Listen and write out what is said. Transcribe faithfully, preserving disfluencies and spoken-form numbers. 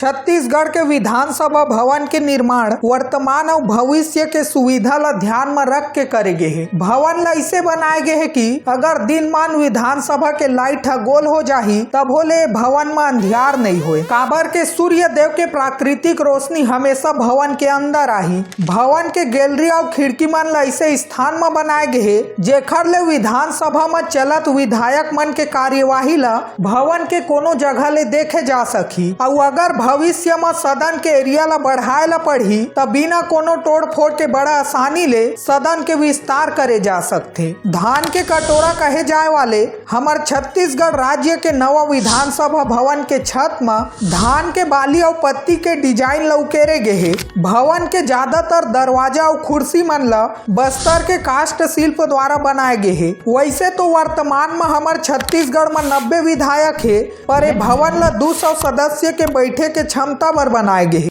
छत्तीसगढ़ के विधानसभा भवन के निर्माण वर्तमान अउ भविष्य के सुविधा ल ध्यान म रख के करे गे हे। भवन ल अइसे बनाए गे हे कि अगर दिनमान विधानसभा के लाइट ह गोल हो जाही, तभो ले भवन म अंधियार नइ होय, काबर के सूर्य देव के प्राकृतिक रोशनी हमेशा भवन के अंदर आही। भवन के गैलरी अउ खिड़की मन ल अइसे स्थान म बनाए गे हे, जेखर ले विधानसभा म चलत विधायक मन के कार्यवाही ल भवन के कोनो जगह ले देखे जा सकही। अउ अगर भविष्य म सदन के एरिया ल बढ़ाए ल पड़ही, त बिना कोनो तोड़फोड़ के बड़ा आसानी ले सदन के विस्तार करे जा सकथे। धान के कटोरा कहे जाए वाले हमर छत्तीसगढ़ राज्य के नवा विधानसभा भवन के छत म धान के बाली अउ पत्ती के डिजाइन ल उकेरे गे हे। भवन के ज्यादातर दरवाजा अउ कुर्सी मन ल बस्तर के काष्ठ शिल्प द्वारा बनाए गे हे। वैसे तो वर्तमान म हमर छत्तीसगढ़ म नब्बे विधायक हे, पर ए भवन ल दू सौ सदस्य के बैठे के क्षमता बर बनाए गे हे।